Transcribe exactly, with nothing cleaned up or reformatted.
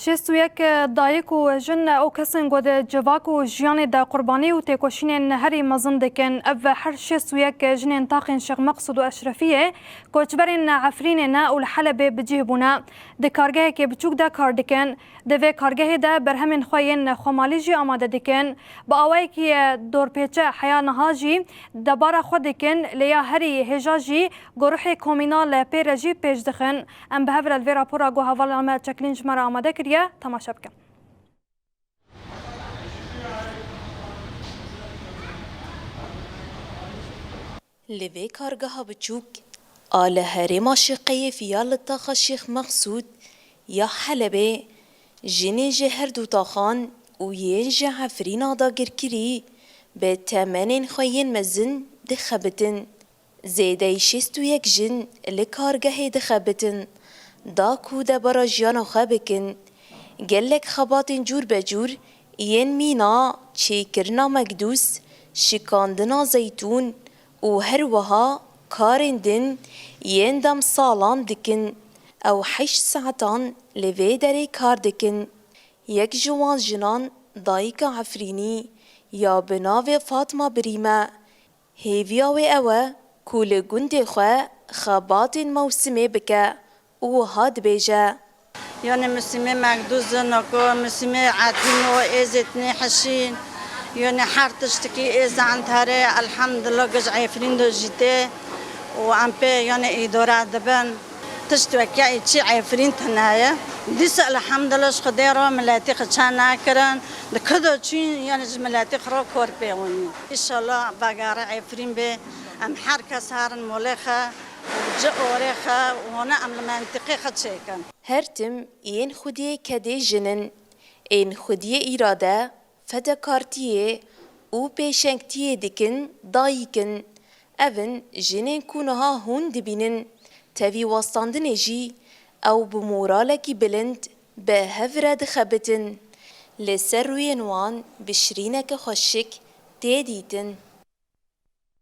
Şêst û yek dayik û jin û kesên ku di civak û jiyanê de qurbanî û têkoşînên herî mezin dikin. Ev her şêst û yek jinên taxên Şêx Meqsûd û Eşrefiyê koçberên Efrînê ne û li Helebê bi cih bûne. Di kargehekê biçûk de kar dikin. Di vê kargehê de berhemên xwe yên xwemalî jî amade dikin. Bi awayekî dorpêçe heya niha jî debara xwe dikin, lê ya herî hêja jî guruhê komînal pê re jî pêş dixin. Em bi hev re li vê rapora ku hevala me Çeklîn ji me re amade kiriye, temaşe bikin. Li vê kargeha biçûk a li herêma Şêxeyefî ya li taxa Şêx Meqsûd ya Helebê, jinên ji her du taxan û yên ji Efrîna dagirkirî bi temenên xwe yên mezin dixebitin. Zêdeyî şêst û yek jin li kargehê dixebitin, da ku debara jiyana xwe bikin. Gelek xebatên cûr be cûr yên mîna, çêkirina mekdûs, şikandina zeytûn û her wiha karên din yên demsalan dikin. Ew heşt saetan li vê derê kar dikin. Yek ji wan jinan dayika Efrînî ya bi navê Fatma Birîm e. Hêviya wê ew e ku li gundê xwe xebatên mewsimê bike û wiha dibêje. Yanî mûsimê mekdûzin ku mûsimê etîn û êzê tinê heşîn. Yanî her tiştikî êz Enterê, elhamdulillah, giş Efrîn de jî tê û em pê yanî îdare dibin. Tişt wekî çi Efrîn tune ye. Dîsa elhamdulillah ji Xwedê re miletî xwe çe nekirin. Di ku de çûn, yanî ji miletî xwe re kor pê hûnî. Înşallah vegere Efrîn bê, em her kes herin molê xwe û ci orê xwe û hûne em li mentiqê xwe çêkin. Her tim yên xwediyê kedê jin in. Ên xwediyê îrade, fedekartiyê û pêşengtiyê dikin dayik in. Ev in jinên ku niha hûn dibînin. Tevî westandinê jî ew bi moralekî bilind bi hev re dixebitin. Li ser rûyên wan bişirîneke xweşik tê dîtin.